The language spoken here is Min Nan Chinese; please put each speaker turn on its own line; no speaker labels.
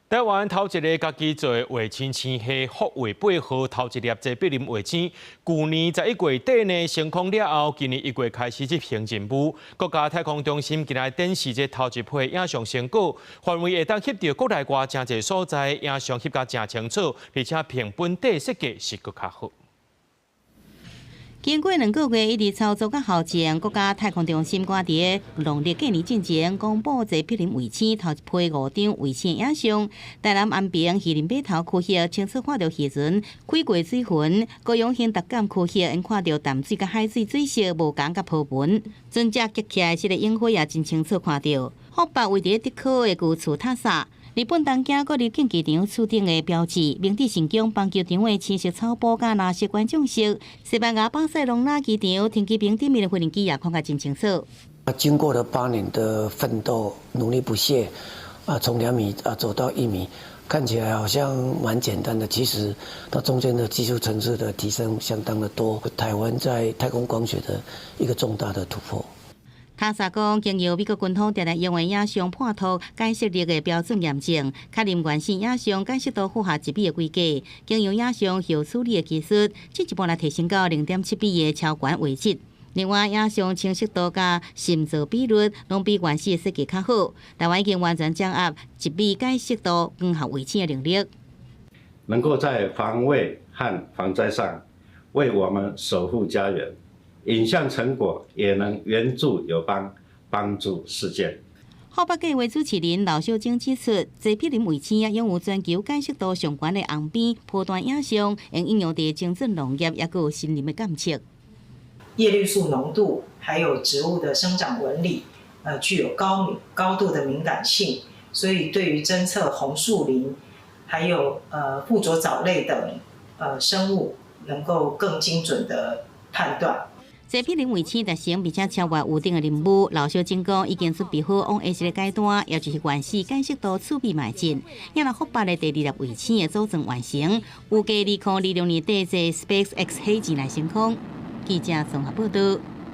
台灣頭一个家己做的衛星星系福衛八號頭一粒濟柏林衛星，舊年11月底呢升空了後，今年1月開始執行任務。國家太空中心今日展示這頭一批影像成果，範圍會當翕著國內外誠濟所在，影像翕甲誠清楚，而且憑本底設計是閣較好。
經過2個月一直操作佮校正，國家太空中心趕佇農曆過年進前公布濟柏林衛星頭一批五張衛星影像。台南安平漁人碼頭區域清楚看著漁船開過水痕，高雄興達港區域𪜶看著淡水佮海水水色無仝佮波紋，船隻激起來這个影火也真清楚看著。福北位佇竹科的舊厝塔薩。日本東京國立競技場厝頂的標誌，明治神宮棒球場的青色草埔佮藍色觀眾席，西班牙巴塞隆納機場停機坪頂面的飛行機也看甲真清楚。
經過了8年的奮鬥，努力不懈，啊，從2米啊走到1米，看起來好像蠻簡單的，其實它中間的技術層次的提升相當的多。台灣在太空光學的一個重大的突破。
塔薩講，經由美國軍方定定用的影像判讀解析力的標準驗證，確認原始影像解析度符合1米的規格。經由影像後處理的技術，進一步來提升到0.7米的超懸畫質。另外，影像清晰度佮深噪比率攏比原始的設計較好。台灣已經完全掌握1米解析度光學衛星的能力，
能夠在防衛和防災上為我們守護家園。影像成果也能援助友邦，幫助世界。
福北計畫主持人劉小晶指出，濟柏林衛星啊，擁有全球解析度上懸的紅邊波段影像，會應用佇精準農業，抑閣有森林的監測。
葉綠素濃度，還有植物的生長紋理，具有高度的敏感性，所以對於偵測紅樹林，還有附着藻類等生物，能夠更精準的判斷。
濟柏林衛星達成並且超越預定的任務，劉小晶講已經準備好往下一個階段，也就是原始解析度次米邁進。也若福北的第二粒衛星的組裝完成，預計2026年底坐 SpaceX 火箭來升空。記者綜合報導。